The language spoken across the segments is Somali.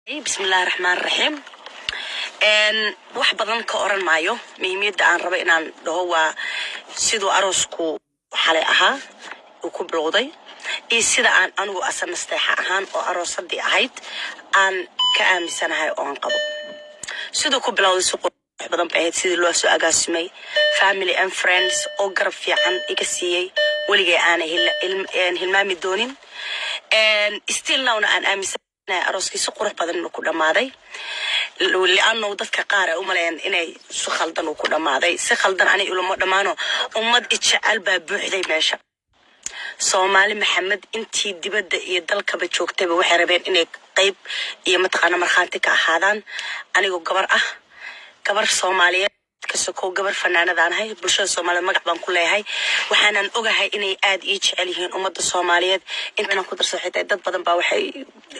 Bismillahi raxmaan raxiim. Wax badan ka oran maayo. Muhiimiyadda aan rabo inaan dhaho waa siduu aroosku xalay ahaa uu ku bilowday iyo sida aan anigu asa nasteexa ahaan oo aroosadii ahayd aan ka aaminsanahay oo aan qabo. Siduu ku bilowday si qurux badan bay ahayd, sidii loo soo agaasimay, family and friends oo garab fiican iga siiyey, weligay aanay hilmaami doonin. Still nowna aan aaminsanahay arooskii si qurux badan inuu ku dhammaaday, li'anno dadka qaar ay u maleeyaan inay si khaldan uu ku dhammaaday. Si khaldan ani ilama dhammaano. Ummad ijecel baa buuxday meesha. Soomaali Maxamed intii dibadda iyo dalkaba joogtayba waxay rabeen inay qayb iyo mataqaana markhaanti ka ahaadaan. Anigoo gabar ah, gabar Soomaaliyeed ka sokow, gabar fanaanadaan ahay, bulshada Soomaaliyeed magac baan ku leeyahay. Waxaanan ogahay inay aad ii jecel yihiin ummadda Soomaaliyeed. Intaan ku darso, waxay tahay dad badan baa waxay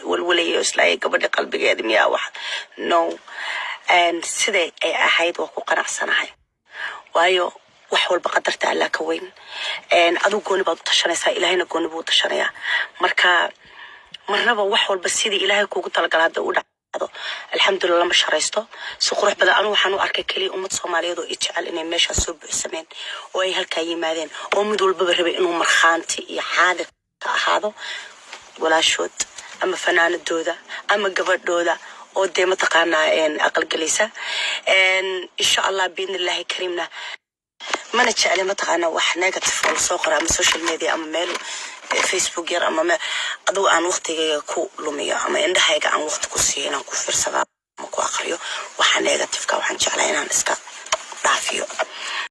walwalayay oo islaayay gabadha qalbigeeda miyaa wax. No, siday ay ahayd waa ku qanacsanahay, waayo wax walba qadarta Allah ka weyn. Adigu gooni baad u tashanaysaa, Ilaahayna gooni buu u tashanayaa. Marka marnaba wax walba sidii Ilaahay kuugu talagala hadda u dhacdo, alxamdulillah, lama sharaysto. Si qurux badan anigu waxaan u arkay keliya ummad Soomaaliyeed oo i jecel inay meeshaas soo buuxsameen oo ay halkaa yimaadeen, oo mid walbaba rabay inuu markhaanti iyo xaadir ka ahaado walaashood ama fanaanadooda ama gabadhooda oo dee mataqaanaa aqalgelaysa, insha Allah biidni Illaahi kariimna. Mana jecli mataqaanaa wax negative oo lasoo qora ama social media ama meel Facebook yar ama meel adugu aan waqtigayga ku lumiyo ama indhahayga aan waqti ku siiyo inaan ku fiirsada ama ku aqriyo waxa negativeka. Waxaan jeclaa inaan iska dhaafiyo.